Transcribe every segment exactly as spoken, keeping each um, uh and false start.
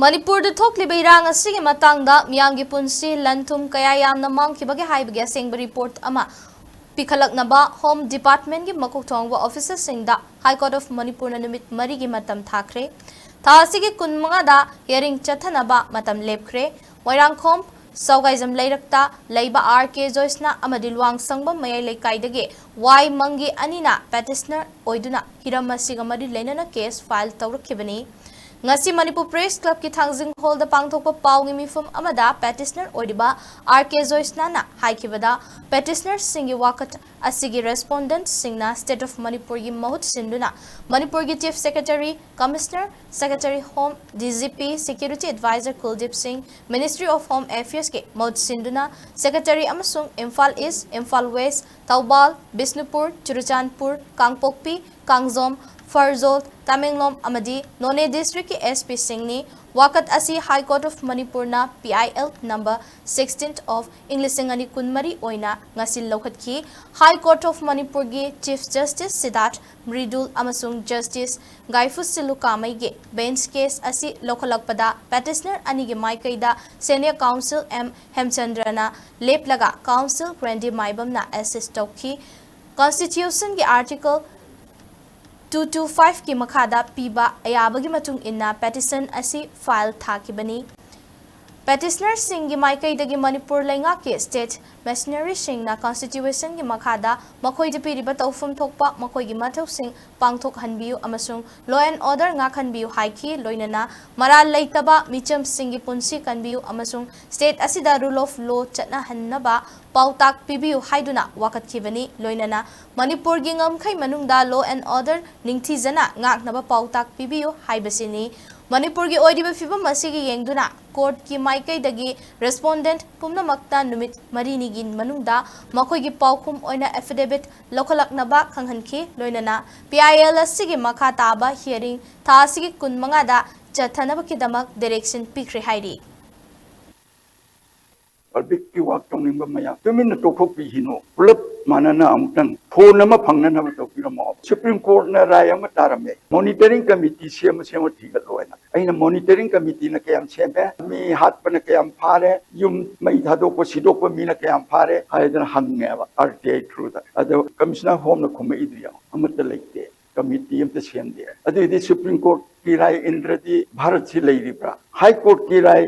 ꯃꯅꯤꯄꯨꯔꯗ ꯊꯣꯛꯂꯤꯕ ꯏꯔꯥꯡ ꯑꯁꯤꯒꯤ ꯃꯇꯥꯡꯗ ꯃꯤꯌꯥꯝꯒꯤ ꯄꯨꯟꯁꯤ, ꯂꯟ ꯊꯨꯝ ꯀꯌꯥ ꯌꯥꯝꯅ ꯃꯥꯡꯈꯤꯕꯒꯦ ꯍꯥꯏꯕꯒꯤ ꯑꯁꯦꯡꯕ ꯔꯤꯄꯣꯔꯠ ꯑꯃ ꯄꯤꯈꯠꯂꯛꯅꯕ ꯍꯣꯝ ꯗꯤꯄꯥꯔꯠꯃꯦꯟꯒꯤ ꯃꯀꯣꯛ ꯊꯣꯡꯕ ꯑꯣꯐꯤꯁꯔꯁꯤꯡꯗ ꯍꯥꯏ ꯀꯣꯔꯠ ꯑꯣꯐ ꯃꯅꯤꯄꯨꯔꯅ ꯅꯨꯃꯤꯠ ꯃꯔꯤꯒꯤ ꯃꯇꯝ ꯊꯥꯈ꯭ꯔꯦ꯫ ꯊꯥ ꯑꯁꯤꯒꯤ ꯀꯨꯟ ꯃꯉꯥꯗ ꯍꯤꯌꯥꯔꯤꯡ ꯆꯠꯊꯅꯕ ꯃꯇꯝ ꯂꯦꯞꯈ꯭ꯔꯦ꯫ ꯃꯣꯏꯔꯥꯡꯈꯣꯝ ꯁꯧꯒꯥꯏꯖꯝ ꯂꯩꯔꯛꯇ ꯂꯩꯕ ꯑꯥꯔ ꯀꯦ ꯖꯣꯏꯁꯅꯥ ꯑꯃꯗꯤ ꯂꯨꯋꯥꯡꯁꯪꯕꯝ ꯃꯌꯥꯏ ꯂꯩꯀꯥꯏꯗꯒꯤ ꯋꯥꯏ ꯃꯪꯒꯤ ꯑꯅꯤꯅ ꯄꯦꯇꯤꯁꯅꯔ ꯑꯣꯏꯗꯨꯅ ꯍꯤꯔꯝ ꯑꯁꯤꯒ ꯃꯔꯤ ꯂꯩꯅꯅ ꯀꯦꯁ ꯐꯥꯏꯜ ꯇꯧꯔꯛꯈꯤꯕꯅꯤ꯫ ꯉꯁꯤ ꯃꯅꯤꯄꯨꯔ ꯄ꯭ꯔꯦꯁ ꯀ꯭ꯂꯕꯀꯤ ꯊꯥꯡꯖꯤꯡ ꯍꯣꯜꯗ ꯄꯥꯡꯊꯣꯛꯄ ꯄꯥꯎꯒꯤ ꯃꯤꯐꯝ ꯑꯃꯗ ꯄꯦꯇꯤꯁꯅꯔ ꯑꯣꯏꯔꯤꯕ ꯑꯥꯔ ꯀꯦ ꯖꯣꯏꯁꯅꯥꯅ ꯍꯥꯏꯈꯤꯕꯗ, ꯄꯦꯇꯤꯁꯅꯔꯁꯤꯡꯒꯤ ꯋꯥꯀꯠ ꯑꯁꯤꯒꯤ ꯔꯦꯁꯄꯣꯟꯗꯦꯟꯠꯁꯤꯡꯅ ꯁ꯭ꯇꯦꯠ ꯑꯣꯐ ꯃꯅꯤꯄꯨꯔꯒꯤ ꯃꯍꯨꯠ ꯁꯤꯟꯗꯨꯅ ꯃꯅꯤꯄꯨꯔꯒꯤ chief secretary, commissioner, secretary home, D G P, security advisor Kuldip Singh, ministry of home ꯑꯦꯐꯤꯌꯔꯁꯀꯤ ꯃꯍꯨꯠ ꯁꯤꯟꯗꯨꯅ ꯁꯦꯀ꯭ꯔꯦꯇꯔꯤ ꯑꯃꯁꯨꯡ ꯏꯝꯐꯥꯜ ꯏꯁ, ꯏꯝꯐꯥꯜ ꯋꯦꯁ, ꯊꯧꯕꯥꯜ, ꯕꯤꯁꯅꯨꯄꯨꯔ, ꯆꯨꯔꯆꯥꯟꯄꯨꯔ, ꯀꯥꯡꯄꯣꯛꯄꯤ, ꯀꯥꯡꯖꯣꯝ, ꯐꯔꯖꯣꯜ, ꯇꯃꯦꯡꯂꯣꯡ ꯑꯃꯗꯤ ꯅꯣꯅꯦ ꯗꯤꯁꯇ꯭ꯔꯤꯛꯀꯤ ꯑꯦꯁ ꯄꯤꯁꯤꯡꯅꯤ꯫ ꯋꯥꯀꯠ ꯑꯁꯤ ꯍꯥꯏ ꯀꯣꯔꯠ ꯑꯣꯐ ꯃꯅꯤꯄꯨꯔꯅ P I L number sixteen of ꯏꯪ ꯂꯤꯁꯤꯡ ꯑꯅꯤ ꯀꯨꯟꯃꯔꯤ ꯑꯣꯏꯅ ꯉꯁꯤ ꯂꯧꯈꯠꯈꯤ꯫ ꯍꯥꯏ ꯀꯣꯔꯠ ꯑꯣꯐ ꯃꯅꯤꯄꯨꯔꯒꯤ ꯆꯤꯐ ꯖꯁꯇꯤꯁ ꯁꯤꯗꯥꯔꯊ ꯃ꯭ꯔꯤꯗꯨꯜ ꯑꯃꯁꯨꯡ ꯖꯁꯇꯤꯁ ꯒꯥꯏꯐꯨꯁꯤꯂꯨ ꯀꯥꯃꯩꯒꯤ ꯕꯦꯟꯆ ꯀꯦꯁ ꯑꯁꯤ ꯂꯧꯈꯠꯂꯛꯄꯗ ꯄꯦꯇꯤꯁꯅꯔ ꯑꯅꯤꯒꯤ ꯃꯥꯏꯀꯩꯗ ꯁꯦꯅꯤꯌꯔ ꯀꯥꯎꯟꯁꯤꯜ ꯑꯦꯝ ꯍꯦꯝꯆꯟꯗ꯭ꯔꯅ ꯂꯦꯞꯂꯒ ꯀꯥꯎꯟꯁꯤꯜ ꯔꯦꯟꯗꯤ ꯃꯥꯏꯕꯝꯅ ꯑꯦꯁꯤꯁ ꯇꯧꯈꯤ꯫ ꯀꯟꯁꯇꯤꯇ꯭ꯌꯨꯁꯟꯒꯤ ꯑꯥꯔꯇꯤꯀꯜ ꯇꯨ ꯇꯨ ꯐꯥꯏꯚꯀꯤ ꯃꯈꯥꯗ ꯄꯤꯕ ꯑꯌꯥꯕꯒꯤ ꯃꯇꯨꯡ ꯏꯟꯅ ꯄꯦꯇꯤꯁꯟ ꯑꯁꯤ ꯐꯥꯏꯜ ꯊꯥꯈꯤꯕꯅꯤ꯫ ꯄꯦꯇꯤꯁꯅꯔꯁꯤꯡꯒꯤ ꯃꯥꯏꯀꯩꯗꯒꯤ ꯃꯅꯤꯄꯨꯔ ꯂꯩꯉꯥꯛꯀꯤ ꯁ꯭ꯇꯦꯠ ꯃꯤꯁꯅꯔꯤꯁꯤꯡꯅ ꯀꯟꯁꯇꯤꯇ꯭ꯌꯨꯁꯟꯒꯤ ꯃꯈꯥꯗ ꯃꯈꯣꯏꯗ ꯄꯤꯔꯤꯕ ꯇꯧꯐꯝ ꯊꯣꯛꯄ ꯃꯈꯣꯏꯒꯤ ꯃꯊꯧꯁꯤꯡ ꯄꯥꯡꯊꯣꯛꯍꯟꯕꯤꯌꯨ ꯑꯃꯁꯨꯡ law and order ꯉꯥꯛꯍꯟꯕꯤꯌꯨ ꯍꯥꯏꯈꯤ꯫ ꯂꯣꯏꯅꯅ ꯃꯔꯥꯜ ꯂꯩꯇꯕ ꯃꯤꯆꯝꯁꯤꯡꯒꯤ ꯄꯨꯟꯁꯤ ꯀꯟꯕꯤꯌꯨ ꯑꯃꯁꯨꯡ ꯁ꯭ꯇꯦꯠ ꯑꯁꯤꯗ rule of law ꯆꯠꯅꯍꯟꯅꯕ ꯄꯥꯎꯇꯥꯛ ꯄꯤꯕꯤꯌꯨ ꯍꯥꯏꯗꯨꯅ ꯋꯥꯀꯠꯈꯤꯕꯅꯤ꯫ ꯂꯣꯏꯅꯅ ꯃꯅꯤꯄꯨꯔꯒꯤ ꯉꯝꯈꯩ ꯃꯅꯨꯡꯗ law and order ꯅꯤꯡꯊꯤꯖꯅ ꯉꯥꯛꯅꯕ ꯄꯥꯎꯇꯥꯛ ꯄꯤꯕꯤꯌꯨ ꯍꯥꯏꯕꯁꯤꯅꯤ꯫ ꯃꯅꯤꯄꯨꯔꯒꯤ ꯑꯣꯏꯔꯤꯕ ꯐꯤꯕꯝ ꯑꯁꯤꯒꯤ ꯌꯦꯡꯗꯨꯅ ꯀꯣꯔꯠꯀꯤ ꯃꯥꯏꯀꯩꯗꯒꯤ ꯔꯦꯁꯄꯣꯟꯗꯦꯟꯠ ꯄꯨꯝꯅꯃꯛꯇ ꯅꯨꯃꯤꯠ ꯃꯔꯤꯅꯤꯒꯤ ꯃꯅꯨꯡꯗ ꯃꯈꯣꯏꯒꯤ ꯄꯥꯎꯈꯨꯝ ꯑꯣꯏꯅ ꯑꯦꯐꯤꯗꯦꯚꯤꯠ ꯂꯧꯈꯠꯂꯛꯅꯕ ꯈꯪꯍꯟꯈꯤ꯫ ꯂꯣꯏꯅꯅ ꯄꯤ ꯑꯥꯏ ꯑꯦꯜ ꯑꯁꯤꯒꯤ ꯃꯈꯥ ꯇꯥꯕ ꯍꯤꯌꯥꯔꯤꯡ ꯊꯥ ꯑꯁꯤꯒꯤ ꯀꯨꯟ ꯃꯉꯥꯗ ꯆꯠꯊꯅꯕꯒꯤꯗꯃꯛ ꯗꯤꯔꯦꯛꯁꯟ ꯄꯤꯈ꯭ꯔꯦ ꯍꯥꯏꯔꯤ꯫ ꯄꯕ꯭ꯂꯤꯛꯀꯤ ꯋꯥꯛ ꯇꯧꯅꯤꯡꯕ ꯃꯌꯥꯝ ꯇꯨꯃꯤꯟꯅ ꯇꯣꯛꯊꯣꯛꯄꯤꯈꯤꯅꯨ꯫ ꯄꯨꯂꯞ ꯃꯥꯟꯅꯅ ꯑꯃꯨꯛꯇꯪ ꯐꯣꯟ ꯑꯃ ꯐꯪꯅꯅꯕ ꯇꯧꯕꯤꯔꯝꯃꯣ꯫ ꯁꯨꯄ꯭ꯔꯤꯝ ꯀꯣꯔꯠꯅ ꯔꯥꯏ ꯑꯃ ꯇꯥꯔꯝꯃꯦ, ꯃꯣꯅꯤꯇꯔꯤꯡ ꯀꯃꯤꯇꯤ ꯁꯦꯝꯃ ꯁꯦꯝꯃ ꯊꯤꯒꯠꯂꯣ ꯍꯥꯏꯅ꯫ ꯑꯩꯅ ꯃꯣꯅꯤꯇꯔꯤꯡ ꯀꯃꯤꯇꯤꯅ ꯀꯌꯥꯝ ꯁꯦꯝꯃꯦ, ꯃꯤ ꯍꯥꯠꯄꯅ ꯀꯌꯥꯝ ꯐꯥꯔꯦ, ꯌꯨꯝ ꯃꯩ ꯊꯥꯗꯣꯛꯄ ꯁꯤꯗꯣꯛꯄ ꯃꯤꯅ ꯀꯌꯥꯝ ꯐꯥꯔꯦ ꯍꯥꯏꯗꯅ ꯍꯪꯉꯦꯕ ꯑꯥꯔ ꯇꯤ ꯑꯥꯏ ꯊ꯭ꯔꯨꯗ꯫ ꯑꯗꯣ ꯀꯃꯤꯁꯅꯔ ꯍꯣꯝꯅ ꯈꯨꯝꯃꯛꯏꯗꯨ ꯌꯦꯡꯉꯣ, ꯑꯃꯠꯇ ꯂꯩꯇꯦ, ꯀꯃꯤꯇꯤ ꯑꯝꯇ ꯁꯦꯝꯗꯦ꯫ ꯑꯗꯨꯏꯗꯤ ꯁꯨꯄ꯭ꯔꯤꯝ ꯀꯣꯔꯠꯀꯤ ꯔꯥꯏ ꯏꯟꯗ꯭ꯔꯗꯤ ꯚꯥꯔꯠꯁꯤ ꯂꯩꯔꯤꯕ꯭ꯔꯥ? ꯍꯥꯏ ꯀꯣꯔꯠꯀꯤ ꯔꯥꯏ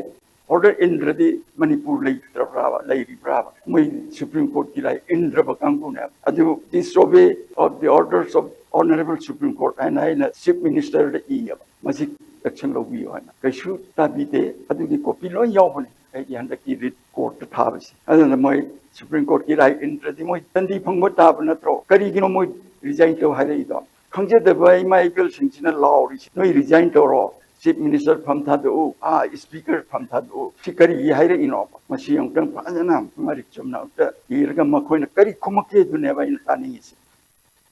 ꯑꯣꯔꯗꯔ ꯏꯟꯗ꯭ꯔꯗꯤ ꯃꯅꯤꯄꯨꯔ ꯂꯩꯇ꯭ꯔꯕ꯭ꯔꯥꯕ, ꯂꯩꯔꯤꯕ꯭ꯔꯥꯕ? ꯃꯣꯏ ꯁꯨꯄ꯭ꯔꯤꯝ ꯀꯣꯔꯠꯀꯤ ꯔꯥꯏ ꯏꯟꯗ꯭ꯔꯕ ꯀꯥꯡꯕꯨꯅꯦꯕ꯫ ꯑꯗꯨ disobey of the orders of honorable Supreme Court ꯍꯥꯏꯅ ꯑꯩꯅ ꯆꯤꯐ ꯃꯤꯅꯤꯁꯇꯔꯗ ꯏꯌꯦꯕ꯫ ꯃꯁꯤ action ꯂꯧꯕꯤꯌꯨ ꯍꯥꯏꯅ꯫ ꯀꯩꯁꯨ ꯇꯥꯕꯤꯗꯦ꯫ ꯑꯗꯨꯒꯤ ꯀꯣꯄꯤ ꯂꯣꯏ ꯌꯥꯎꯕꯅꯤ ꯑꯩꯒꯤ ꯍꯟꯗꯛꯀꯤ ꯔꯤꯠ ꯀꯣꯔꯠꯇ ꯊꯥꯕꯁꯤ꯫ ꯑꯗꯨꯅ ꯃꯣꯏ ꯁꯨꯄ꯭ꯔꯤꯝ ꯀꯣꯔꯠꯀꯤ ꯔꯥꯏ ꯏꯟꯗ꯭ꯔꯗꯤ ꯃꯣꯏ ꯗꯟꯗꯤ ꯐꯪꯕ ꯇꯥꯕ ꯅꯠꯇ꯭ꯔꯣ? ꯀꯔꯤꯒꯤꯅꯣ ꯃꯣꯏ ꯔꯤꯖꯥꯏꯟ ꯇꯧ ꯍꯥꯏꯔꯛꯏꯗꯣ? ꯈꯪꯖꯗꯕ ꯏꯃꯥ ꯏꯕꯦꯜꯁꯤꯡꯁꯤꯅ ꯂꯥꯎꯔꯤꯁꯤ, "ꯅꯣꯏ ꯔꯤꯖꯥꯏꯟ ꯇꯧꯔꯣ, ꯆꯤꯐ ꯃꯤꯅꯤꯁꯇꯔ ꯐꯝ ꯊꯥꯗꯣꯛꯎ, ꯑꯥ, ꯁ꯭ꯄꯤꯀꯔ ꯐꯝ ꯊꯥꯗꯣꯛꯎ", ꯁꯤ ꯀꯔꯤꯒꯤ ꯍꯥꯏꯔꯛꯏꯅꯣꯕ? ꯃꯁꯤ ꯑꯃꯨꯛꯇꯪ ꯐꯖꯅ ꯃꯔꯤꯛ ꯆꯨꯝꯅ ꯑꯝꯇ ꯏꯔꯒ ꯃꯈꯣꯏꯅ ꯀꯔꯤ ꯈꯨꯝꯃꯛꯀꯦ, ꯑꯗꯨꯅꯦꯕ ꯑꯩꯅ ꯇꯥꯅꯤꯡꯉꯤꯁꯤ꯫